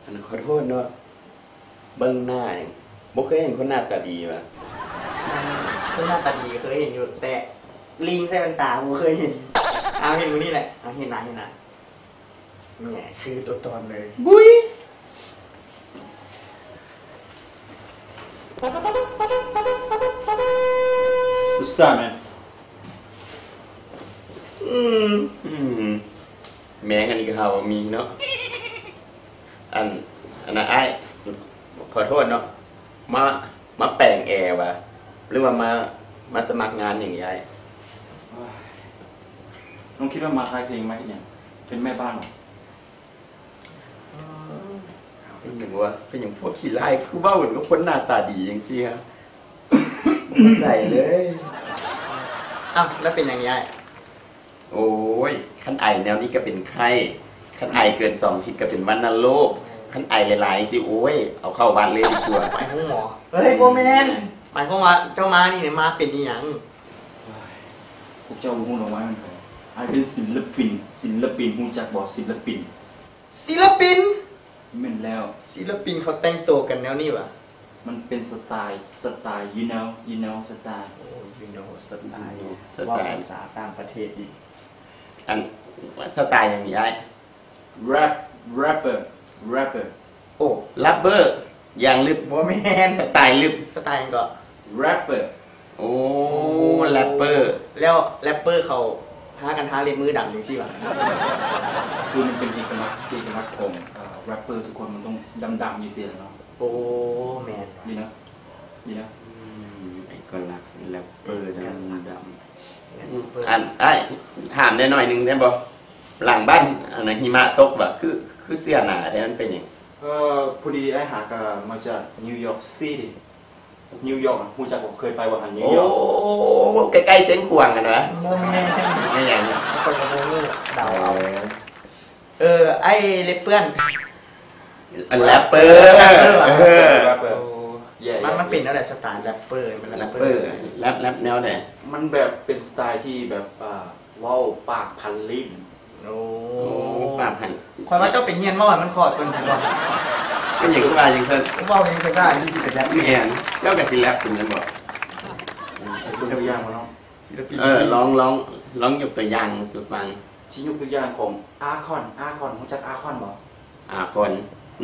ອັນ ຂໍໂທດເນາະ ເບິ່ງໜ້າ ບໍ່ເຄີຍເຫັນຄົນໜ້າຕາດີຫວາ? ຄົນໜ້າຕາດີເຄີຍເຫັນຢູ່ ແຕ່ລິງໃສ່ແວ່ນຕາບໍ່ເຄີຍເຫັນ. ເອົາ ເຫັນມື້ນີ້ແຫຼະ ເອົາ ເຫັນໜ້າ ເຫັນໜ້າ. ແໝ ຄືຕົວຕອນເລີຍ. ບຸ້ຍ! ອຸດສ່າແມ່ນ ອືມ ອືມ ແມງອັນນີ້ກໍຫາວ່າມີເນາະ. ອັນ ອັນນະ ອ້າຍ ຂໍໂທດເນາະ ມາ ມາແປງແອຫວາ ຫຼືວ່າມາ ມາສະໝັກງານຫຍັງນີ້ອ້າຍ? ນ້ອງຄິດວ່າມາຖ່າຍເພງມາເຮັດຫຍັງ? ເປັນແມ່ບ້ານຫວາ? ເປັນຫຍັງວະ? ເປັນຫຍັງພວກຂີ້ລ້າຍຄືເວົ້າກັນກັບຄົນໜ້າຕາດີຈັ່ງຊີ້ຫະ? ບໍ່ເຂົ້າໃຈເລີຍ. ອ້າວ ແລ້ວເປັນຫຍັງນີ້ອ້າຍ? ໂອ້ຍ ຄັນໄອແນວນີ້ກໍເປັນໄຂ້, ຄັນໄອເກີນສອງອາທິດກໍເປັນວັນນະໂລກ, ຄັນໄອຫຼາຍໆຈັ່ງຊີ້ ໂອ້ຍ ເອົາເຂົ້າວັດເລີຍດີກວ່າ. ໄປໂຮງໝໍ. ເອີຍ ບໍ່ແມ່ນ, ໝາຍຄວາມວ່າເຈົ້າມານີ້ ມາເປັນອີ່ຫຍັງ? ພວກເຈົ້າບໍ່ຮູ້ດອກວ່າມັນໃຜ. ອ້າຍເປັນສິນລະປິນ, ສິນລະປິນ ຮູ້ຈັກບໍ່? ສິນລະປິນ. ສິນລະປິນ? ແມ່ນແລ້ວ. ສິນລະປິນເຂົາແຕ່ງໂຕກັນແນວນີ້ຫວາ? ມັນເປັນສະໄຕ, ສະໄຕ, you know, you know, ສະໄຕ. ໂອ້ you know ສະໄຕ. ເວົ້າພາສາຕ່າງປະເທດອີກ. ອັນ ສະໄຕຫຍັງນີ້ອ້າຍ? ແຣັບ, ແຣັບເປີ, ແຣັບເປີ. ໂອ້ ແຣັບເປີ ຢາງລຶບ. ບໍ່ແມ່ນ. ສະໄຕລຶບ. ສະໄຕຫຍັງເກາະ? ແຣັບເປີ. ໂອ້ ແຣັບເປີ. ແລ້ວແຣັບເປີເຂົາພາກັນທາເລັບມືດຳຈັ່ງຊີ້ຫວາ? ຄືມັນເປັນເອກະລັກ, ເອກະລັກຂອງ ເອີ ແຣັບເປີທຸກຄົນ ມັນຕ້ອງດຳໆ ຈັ່ງຊີ້ແຫຼະເນາະ. ໂອ້ ແມ່ນ. ນີ້ນະ ນີ້ນະ. ອືມ ເອກະລັກແຣັບເປີດຳໆ. ແມ່ນ. ອັນ ອ້າຍ ຖາມແດ່ໜ້ອຍໜຶ່ງໄດ້ບໍ່? ຫຼັງບ້ານ ອັນນັ້ນ ຫິມະຕົກຫວາ? ຄື ຄືເສື້ອໜາແທ້ ມັນເປັນຫຍັງ? ເອີ ພໍດີອ້າຍຫາກະມາຈາກນິວຢອກຊີຕີ. ນິວຢອກ ຮູ້ຈັກບໍ່? ເຄີຍໄປບໍ່ຫັ້ນ? ນິວຢອກ. ໂອ້ ໃກ້ໆຊຽງຂວາງຫັ້ນຫວາ? ບໍ່ແມ່ນ. ແມ່ນຫຍັງ? ຂ້ອຍກໍບໍ່ຮູ້ ເດົາເອົາ. ເອີ ເອີ ໄອ້ເລັບເປື້ອນ. ແຣັບເປີ. ແຣັບເປີຫວາ? ເອີ ແຣັບເປີ. ໂອ້ ມັນ ມັນເປັນແນວໃດ? ສະໄຕແຣັບເປີ ແຣັບເປີ ແຣັບ ແຣັບແນວໃດ? ມັນແບບເປັນສະໄຕທີ່ແບບ ເອີ ເວົ້າປາກພັນລີ້ນ. ໂອ້ ໂອ້ ປາກພັນ. ຂ້ອຍວ່າເຈົ້າໄປຮຽນເວົ້າໃຫ້ມັນຂອດກ່ອນດີກວ່າ. ເປັນຫຍັງຄືວ່າຈັ່ງຊັ້ນ? ເວົ້າຫຍັງກໍໄດ້ ມັນຊິໄປແຣັບ. ແມ່ນ. ເຈົ້າກໍຊິແຣັບເປັນແມ່ນບໍ່? ຍົກຕົວຢ່າງເນາະ. ເອີ ລອງ ລອງ ລອງຍົກຕົວຢ່າງສູ່ຟັງ. ຊິຍົກຕົວຢ່າງຂອງອາຄອນ. ອາຄອນ ຮູ້ຈັກອາຄອນບໍ່? ອາຄອນ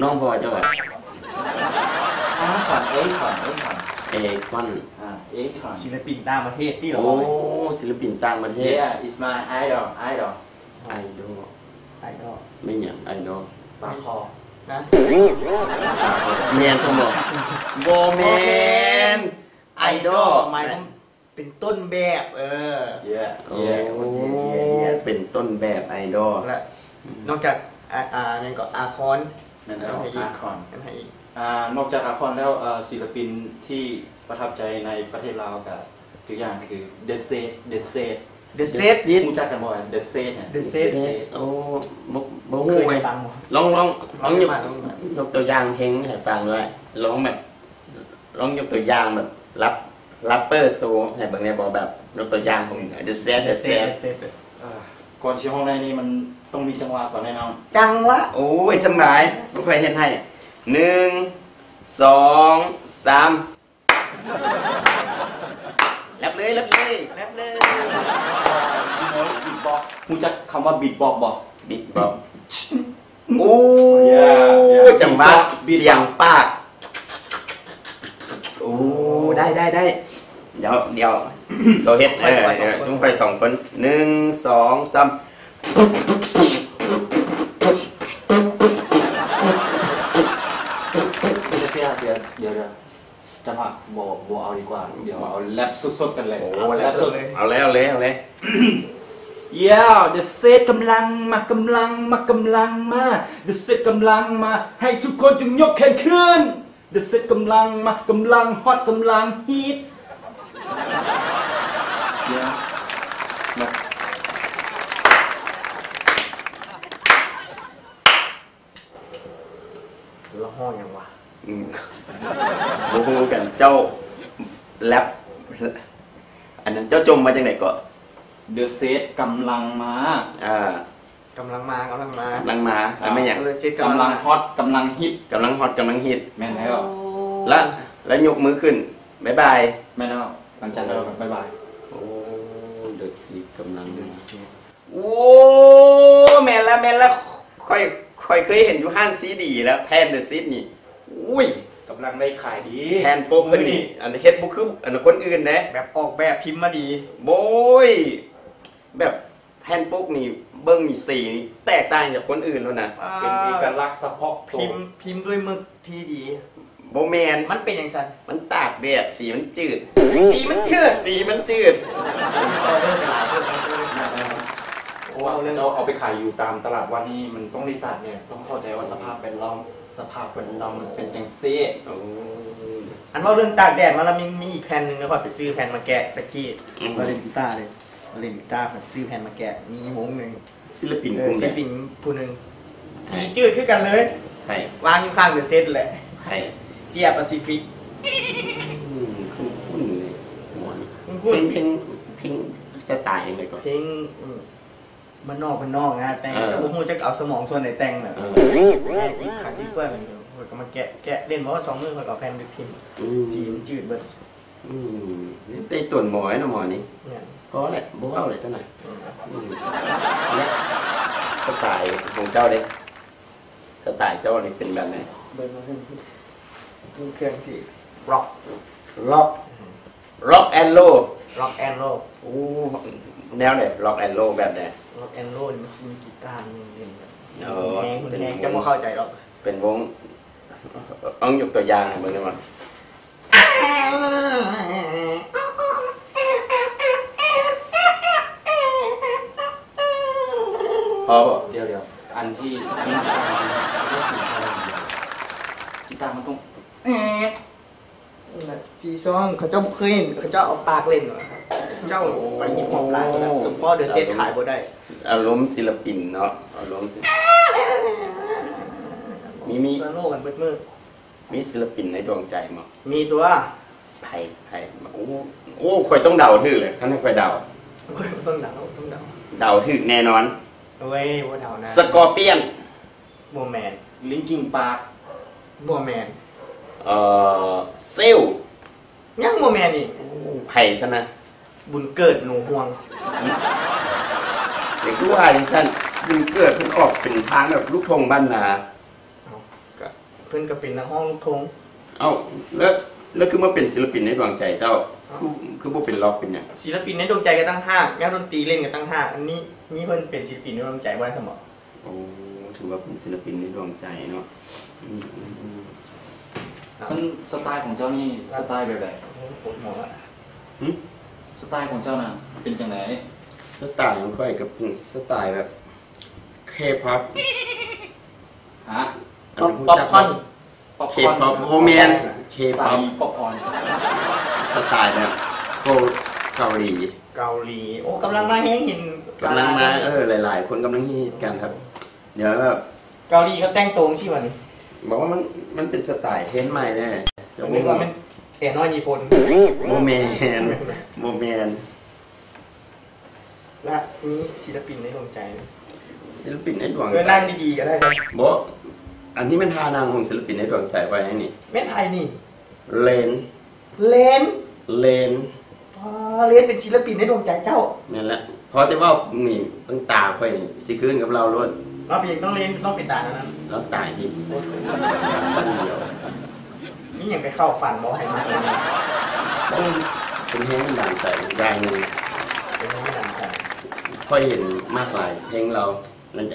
ນ້ອງພໍ່ເຈົ້າຫວາ? ອາຄອນ ເອຄອນ ເອຄອນ ເອຄອນ. ອ່າ ເອຄອນ. ສິນລະປິນຕ່າງປະເທດຕິລະ. ໂອ້ ສິນລະປິນຕ່າງປະເທດ. Yeah, it's my idol, idol. ໄອດອລ ໄອດອລ. ແມ່ນຫຍັງໄອດອລ? ປາຄໍ. ນະ? ແມ່ນຊັ້ນບໍ່? ບໍ່ແມ່ນ. ໄອດອລ ໝາຍຄວາມ ເປັນຕົ້ນແບບ. ເອີ ເຢ ເຢ ເປັນຕົ້ນແບບໄອດອລ. ແລະ ນອກຈາກ ອາ ອາ ຫຍັງເກາະ ອາຄອນ. ແມ່ນແລ້ວ ອາຄອນ. ອາ ນອກຈາກອາຄອນແລ້ວ ເອີ ສິນລະປິນທີ່ປະທັບໃຈໃນປະເທດລາວກະຕົວຢ່າງຄື ເດເຊດ ເດເຊດ. ເດເຊດ ຮູ້ຈັກກັນບໍ່? ເດເຊດ ເດເຊດ. ໂອ້ ບໍ່ ບໍ່ຮູ້ເວີຍ. ລອງ ລອງ ລອງຍົກ ຍົກຕົວຢ່າງເພງໃຫ້ຟັງດ້ວຍ. ລອງແບບ ລອງຍົກຕົວຢ່າງແບບແຣັບ ແຣັບເປີໂຊໃຫ້ເບິ່ງໄດ້ບໍ່? ແບບຍົກຕົວຢ່າງຂອງ ເດເຊດ ເດເຊດ. ເອີ ກ່ອນຊິຮ້ອງໄດ້ນີ້ມັນຕ້ອງມີຈັງຫວະກ່ອນເດ້ນ້ອງ. ຈັງຫວະ? ໂອ້ຍ ສະບາຍ ຂ້ອຍເຮັດໃຫ້. ໜຶ່ງ ສອງ ສາມ. ແຣັບເລີຍ ແຣັບເລີຍ ແຣັບເລີຍ. ເອີ you know beatbox? ຮູ້ຈັກຄຳວ່າ beatbox ບໍ່? Beatbox. ໂອ້ ເຢ ເຢ ຈັງຫວະ beatbox ສຽງປາກ. ໂອ້ ໄດ້ ໄດ້ ໄດ້. ດຽວ ດຽວ ໂຊເຮັດ. ເອີ ຈຸ້ມໄຟສອງຄົນ. ໜຶ່ງ ສອງ ສາມ. ດຽວ ດຽວ. ຈັງຫວະບໍ່ ບໍ່ເອົາດີກວ່າ ດຽວເອົາແຣັບສົດໆກັນເລີຍ. ໂອ້ ເອົາແຣັບສົດເລີຍ ເອົາເລີຍ ເອົາເລີຍ ເອົາເລີຍ. Yeah the set ກຳລັງມາ ກຳລັງມາ ກຳລັງມາ the set ກຳລັງມາ ໃຫ້ທຸກຄົນຈົ່ງຍົກແຂນຂຶ້ນ. The set ກຳລັງມາ ກຳລັງ hot ກຳລັງ hit. Yeah ມາ. ລາວຮ້ອງຫຍັງວະ? ອືມ ບໍ່ຮູ້ຄືກັນ. ເຈົ້າແຣັບ ອັນນັ້ນເຈົ້າຈົ່ມມາຈັ່ງໃດເກາະ? The set ກຳລັງມາ. ອ່າ ກຳລັງມາ ກຳລັງມາ ກຳລັງມາ. ອ່າ ແລ້ວແມ່ນຫຍັງ? The set ກຳລັງ hot ກຳລັງ hit ກຳລັງ hot ກຳລັງ hit. ແມ່ນແລ້ວ. ໂອ້ ລະ ລະຍົກມືຂຶ້ນ ບາຍບາຍ. ແມ່ນແລ້ວ. ຫຼັງຈາກນັ້ນກໍບາຍບາຍ. ໂອ້ The set ກຳລັງ The set. ໂອ້ ແມ່ນລະ ແມ່ນລະ ຂ້ອຍ ຂ້ອຍເຄີຍເຫັນຢູ່ຮ້ານຊີດີລະ ແຜ່ນ The set ນີ້. ອຸ້ຍ ກຳລັງໄດ້ຂາຍດີ. ແຜ່ນປົກເພິ່ນນີ້ ອັນເຮັດບໍ່ຄືອັນຄົນອື່ນເດ້ ແບບອອກແບບພິມມາດີ. ໂອ້ຍ ແບບແຜ່ນປົກນີ້ ເບິ່ງນີ້ ສີນີ້ແຕກຕ່າງຈາກຄົນອື່ນໂລດນະ. ອ່າ ເປັນເອກະລັກສະເພາະໂຕ. ພິມ ພິມດ້ວຍໝຶກ ທີ່ດີ. ບໍ່ແມ່ນ ມັນເປັນຈັ່ງຊັ້ນ. ມັນຕາກແດດ ສີມັນຈືດ. ສີມັນຈືດ ສີມັນຈືດ. ເພາະວ່າເຈົ້າເອົາໄປຂາຍຢູ່ຕາມຕະຫຼາດວັດນີ້ ມັນຕ້ອງໄດ້ຕາກແດດ ຕ້ອງເຂົ້າໃຈວ່າສະພາບແວດລ້ອມ ສະພາບແວດລ້ອມມັນເປັນຈັ່ງຊີ້. ໂອ້ ອັນເວົ້າເລື່ອງຕາກແດດມາລະ ມີ ມີອີກແຜ່ນໜຶ່ງ ຂ້ອຍໄປຊື້ແຜ່ນມາແກະຕະກີ້ ອືມ ວ່າຫຼິ້ນກິຕາເດ້ ວ່າຫຼິ້ນກິຕາ ຂ້ອຍໄປຊື້ແຜ່ນມາແກະ ມີວົງໜຶ່ງ ສິລະປິນ ເອີ ກາງໃດ ສິລະປິນຜູ້ໜຶ່ງ ສີຈືດຄືກັນເລີຍ ໃຜ? ວາງຢູ່ຂ້າງ The Set ແຫຼະ ໃຜ? ເຈຍປາຊີຟິກ. ອືມ ຄຸ້ນໆເລີຍຫົວນີ້. ຄຸ້ນໆ. ເພງ ເພງ ເພງສະໄຕຈັ່ງໃດເກາະ? ເພງ ອືມ ບ້ານນອກ ບ້ານນອກນະ ແຕ່ງ ເອີ ແຕ່ບໍ່ຮູ້ຈັກເອົາສະໝອງສ່ວນໃດແຕ່ງນະ. ເອີ ແຕ່ຈິກຂັດຈິກເປື້ອນ ຂ້ອຍກໍມາແກະ ແກະເຫຼັ້ນບໍ່ສອງມື້ ຂ້ອຍກໍເອົາແຜ່ນໄປຖິ້ມ. ອືມ ສີມັນຈືດເບິດ. ອືມ ໄດ້ຕົ້ນໝໍເນາະ ໝໍນີ້. ແມ່ນ ພໍແຫຼະ ບໍ່ເວົ້າແຫຼະຊັ້ນນະ. ອືມ ອືມ ແລະ ສະໄຕຂອງເຈົ້າເດ້? ສະໄຕເຈົ້ານີ້ເປັນແບບໃດ? ເບິ່ງເບິ່ງເຄື່ອງຊິ rock rock rock and roll rock and roll. ໂອ້ ແນວໃດ rock and roll ແບບໃດ? Rock and roll ນີ້ມັນຊິມີກີຕາ ມີ ມີ ເອີ ຮຸນແຮງ ເປັນ ຮຸນແຮງ ວົງ ເຈົ້າບໍ່ເຂົ້າໃຈດອກ. ເປັນວົງ ຕ້ອງຍົກຕົວຢ່າງໃຫ້ເບິ່ງໄດ້ບໍ່? ພໍບໍ່? ດຽວໆ ອັນທີ່ ກີຕາມັນຕ້ອງ ແອ ສີຊອງ ເຂົາເຈົ້າບໍ່ເຄີຍເຫັນ ເຂົາເຈົ້າເອົາປາກເຫຼັ້ນ. ເຈົ້າໄປຮິບຮອບຫຼາຍແລ້ວ ສົມພໍ The Set ຂາຍບໍ່ໄດ້. ອາລົມສິລະປິນເນາະ ອາລົມສິລະປິນ. ມີ ມີ ໂຊໂລກັນເບິດມື້. ມີສິລະປິນໃນດວງໃຈບໍ່? ມີຕົວະ. ໃຜ? ໃຜ? ໂອ້ ໂອ້ ຂ້ອຍຕ້ອງເດົາຖືກເລີຍ ຄັນໃຫ້ຂ້ອຍເດົາ. ໂອ້ຍ ຕ້ອງເດົາ ຕ້ອງເດົາ. ເດົາຖືກແນ່ນອນ. ໂອ້ຍ ບໍ່ເດົານະ. ສະກອປຽນ. ບໍ່ແມ່ນ. ລິ້ງກິ້ງປາກ. ບໍ່ແມ່ນ. ເອີ ເຊວ. ຍັງບໍ່ແມ່ນອີກ. ໂອ້ ໃຜຊັ້ນນະ? ບຸນເກີດ ໜູຮວງ. ເດັກຮູ້ວ່າຈັ່ງຊັ້ນ ບຸນເກີດເພິ່ນອອກເປັນທາງແບບລູກທົ່ງບ້ານນາ. ເອົ້າ ກະເພິ່ນກະເປັນນັກຮ້ອງລູກທົ່ງ. ເອົ້າ ແລ້ວ ແລ້ວຄືມາເປັນສິລະປິນໃນດວງໃຈເຈົ້າ? ເອົ້າ ຄື ຄືບໍ່ເປັນລັອກເປັນຫຍັງ? ສິລະປິນໃນດວງໃຈກະຕ່າງຫາກ ແນວດົນຕີເຫຼັ້ນກະຕ່າງຫາກ ອັນນີ້ມີເພິ່ນເປັນສິລະປິນໃນດວງໃຈບໍ່ຊັ້ນບໍ? ໂອ້ ຖືວ່າເປັນສິລະປິນໃນດວງໃຈເນາະ. ອືມ ອືມ ອືມ. ຊັ້ນສະໄຕຂອງເຈົ້ານີ້ ສະໄຕແບບໃດ? ໂອ້ຍ ປວດຫົວລະ. ຫຶ? ສະໄຕຂອງເຈົ້ານະເປັນຈັ່ງໃດ? ສະໄຕຂອງຂ້ອຍກະເປັນສະໄຕແບບ K-pop. ຫະ? ອັນຮູ້ຈັກ Popcorn. Popcorn. K-pop ບໍ່ແມ່ນ K-pop ສະໄຕແບບເກົາ ເກົາຫຼີ. ເກົາຫຼີ ໂອ້ ກຳລັງມາແຮງ ເຫັນກຳລັງມາ. ເອີ ຫຼາຍໆຄົນກຳລັງຮິດກັນຄັບ. ດຽວແບບ ເກົາຫຼີເຂົາແຕ່ງໂຕຈັ່ງຊີ້ຫວານີ້? ບອກວ່າມັນ ມັນເປັນສະໄຕເທຣນໃໝ່ເດ້. ເຈົ້າ ນຶກວ່າແມ່ນແອນ້ອຍຍີ່ປຸ່ນ. ບໍ່ແມ່ນ ບໍ່ແມ່ນ. ລະມີສິລະປິນໃນດວງໃຈ? ສິລະປິນໃນດວງໃຈ ເອີ ນັ່ງດີໆກະໄດ້ເດ້. ບໍ່ ອັນນີ້ແມ່ນທ່ານັ່ງຂອງສິລະປິນໃນດວງໃຈຂ້ອຍນີ້. ແມ່ນໃຜນີ້? ເລນ. ເລນ. ເລນ. ອໍ ເລນເປັນສິລະປິນໃນດວງໃຈເຈົ້າ. ແມ່ນແຫຼະ ພໍແຕ່ເວົ້ານີ້ເບິ່ງຕາຂ້ອຍນີ້ຊິຄືນກັບລາວໂລດ. ເຮົາເປັນຫຍັງຕ້ອງເລນ ຕ້ອງເປັນຕາແນວນັ້ນ? ລາວຕາຍດີ ຊັ້ນດຽວ. ມີຫຍັງໄປເຂົ້າຝັນບໍ່ໃຫ້ມາເລນ? ເປັນແຮງບັນດານໃຈອີກຢ່າງໜຶ່ງ. ເປັນແຮງບັນດານໃຈ. ຂ້ອຍເຫັນມັກຫຼາຍເພງລາວ.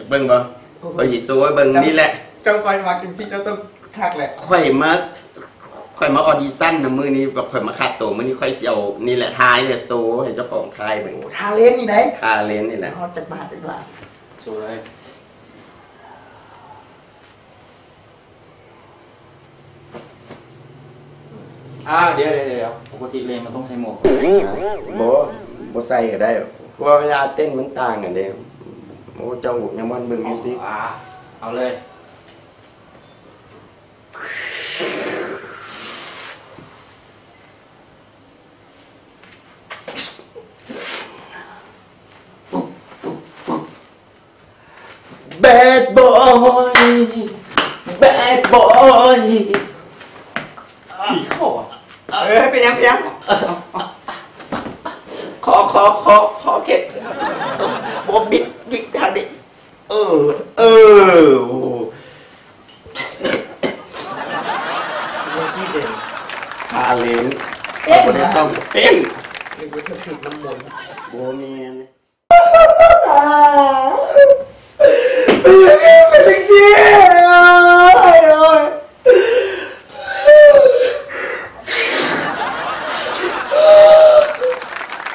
ເບິ່ງບໍ່? ໂອ້ໂຫ ຂ້ອຍຊິໂຊໃຫ້ເບິ່ງນີ້ແຫຼະ. ເຈົ້າ ເຈົ້າຂ້ອຍມັກຈັ່ງຊີ້ ເຈົ້າຕ້ອງຄັກແຫຼະ. ຂ້ອຍມາ ຂ້ອຍມາອອດິຊັນນຳມື້ນີ້ ວ່າຂ້ອຍມາຄັດໂຕ ມື້ນີ້ຂ້ອຍຊິເອົານີ້ແຫຼະ ທາຍແຫຼະ ໂຊໃຫ້ເຈົ້າຂອງຂາຍເບິ່ງ ໂອ້ ທາເລນນີ້ໄດ໋ ທາເລນນີ້ແຫຼະ ເອົາຈັກບາດ ຈັກບາດ ໂຊເລີຍ ອ່າ ດຽວໆໆ ປົກກະຕິເລນມັນຕ້ອງໃສ່ໝວກ ບໍ່ ບໍ່ໃສ່ກໍໄດ້ ເພາະວ່າເວລາເຕັ້ນມັນຕ່າງກັນເດ້ ໂອ້ ເຈົ້າຍັງບໍ່ທັນເບິ່ງມິວຊິກ ອ່າ ເອົາເລີຍ. ແບດບອຍ ແບດບອຍ ຜີເຂົ້າຫວາ ເອີ ເປັນຫຍັງ ເປັນຫຍັງ ຂໍ ຂໍ ຂໍ ຂໍເຂັດ ບໍ່ບິດ ດິກທາງນີ້ ເອີ ເອີ ໂອ້ ທາເລນ ເຕັ້ນ ບໍ່ໄດ້ຊ້ອມ ເຕັ້ນ ນຶກວ່າຖືກນ້ຳມົນ ບໍ່ແມ່ນ. ເປັນຫຍັງອີ